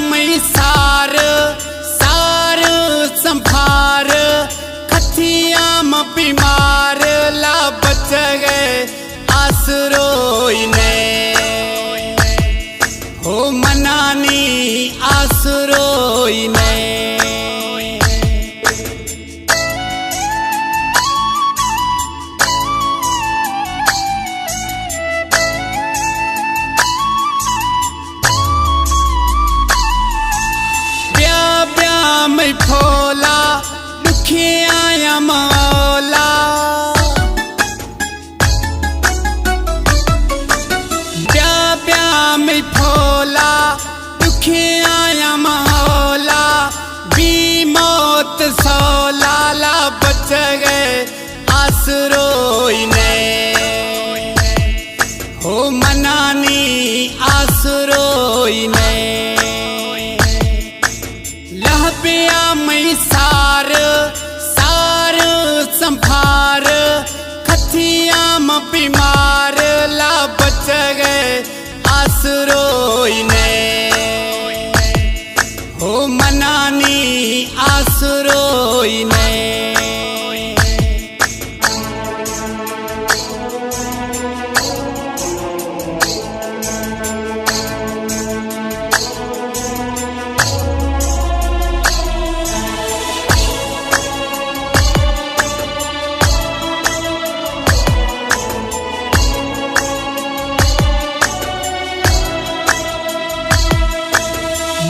مئی سار، سار سنبھار، کھتیاں مہ بیمار، لا بچ گئے آسروئی نے، ہو منانی آسروئی نے۔ بیا بیا مئی پھولا، ڈکھیاں مولا۔ بیا بیا مئی پھولا، ڈکھیاں مولا، بی موت سولا، لا بچ گئے آسروئی نے، ہو منانی آسروئی نے۔ لہبیاں مئی سار، سار سنبھار، کھتیاں مہ بیمار، لا بچ گئے آسروئی نے، ہو منانی آسروئی نے۔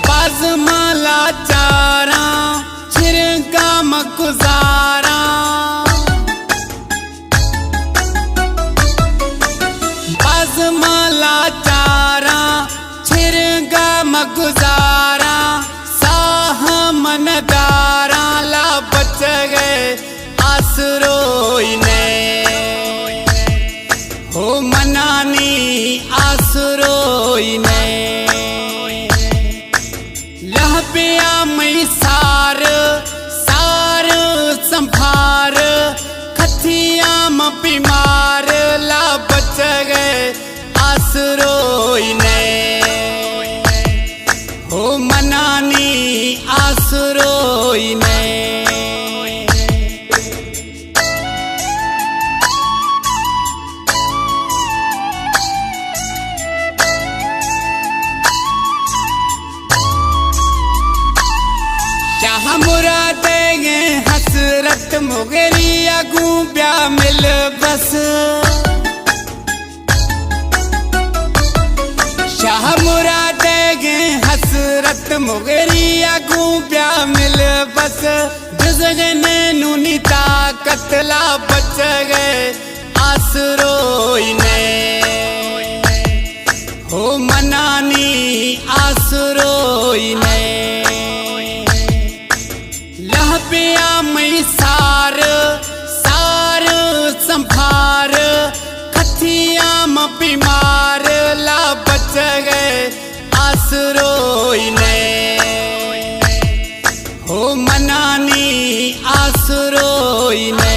باز مالا چاراں، چرگا مہ گزاراں۔ باز مالا چاراں، چرگا مہ گزاراں، ساہ من داراں، لا بچ گئے آسروئی نے، ہو منانی آسروئی نے۔ لہبیاں مئی سار، سار سنبھار، کھتیاں مہ بیمار، لا بچ گئے آسروئی نے، ہو منانی آسروئی نے۔ شاہ مراد ءِ حسرت مغری ءَ گوں بیا مل بس۔ شاہ مراد ءِ حسرت مغری ءَ گوں بیا مل بس۔ جزگ نینونی طاقت، لا بچ گئے آسروئی نے، ہو منانی آسروئی نے۔ لہبیاں مئی سار، سار سنبھار، کھتیاں مہ بیمار، لا بچ گئے آسروئی نے، ہو منانی آسروئی نے۔